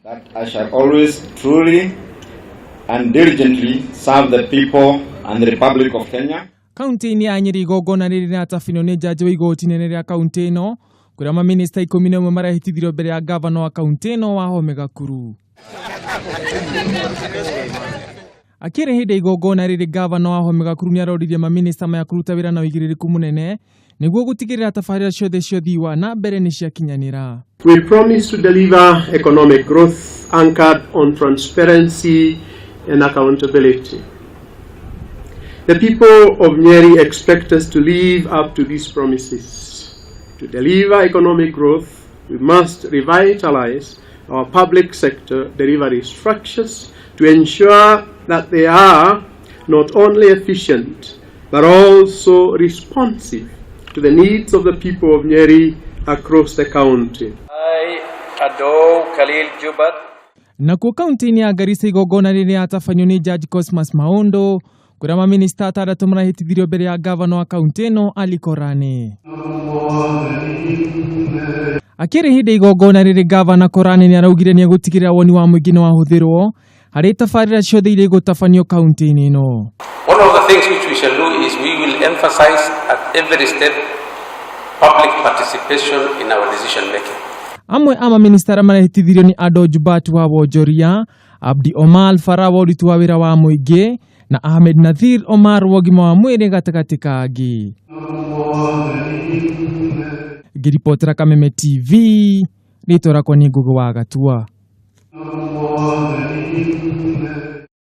That I shall always truly and diligently serve the people and the Republic of Kenya. Kaunti-inĩ ya Nyĩrĩ igongona rĩrĩ rĩratabanio nĩ jaji wa igoti inene rĩa kaunti ĩno kũrĩa mamĩnĩsta 11 marehĩtithirio mbere ya gavana wa kaunti ĩno Wahome Gakuru. Akĩrĩ hĩndĩ ya igongona rĩrĩ gavana Wahome Gakuru nĩaroririe mamĩnĩsta maya kũruta wĩra na ũigĩrĩrĩku mũnene nĩguo gũtigĩrĩra tabarĩra ciothe cia ũthii wa na mbere nĩ ciakinyanĩra. We promise to deliver economic growth anchored on transparency and accountability. The people of Nyeri expect us to live up to these promises. To deliver economic growth, we must revitalize our public sector delivery structures to ensure that they are not only efficient but also responsive to the needs of the people of Nyeri across the county. I, Adow Khalil Jubat, Nakuo kaunti-inĩ ya Garissa igongona rĩrĩ rĩratabanio nĩ Judge Cosmas Maondo kũrĩa mamĩnĩsta atandatũ marahĩtithirio mbere ya gavana wa kaunti ĩno Ali Korane. Akĩrĩ hĩndĩ igongona rĩrĩ gavana Korane nĩaraugire nĩegũtigĩrĩra woni wa mũingĩ nĩwahũthĩrwo harĩ tabarĩra ciothe iria igũtabanio kaunti-inĩ ĩno. One of the things which we shall do is we will emphasize at every step public participation in our decision making. Amwe a mamĩnĩsta arĩa marehĩtithirio nĩ Ado Jubat wa wonjoria, Abdi Omar Farah wa ũruti wa wĩra wa mũingĩ na Ahmed Nathir Omar wa ũgima wa mwĩrĩ gatagatĩ ka angĩ. Ngĩribotera Kameme TV, rĩtwa rĩakwa nĩ Ngũgĩ wa Gatua.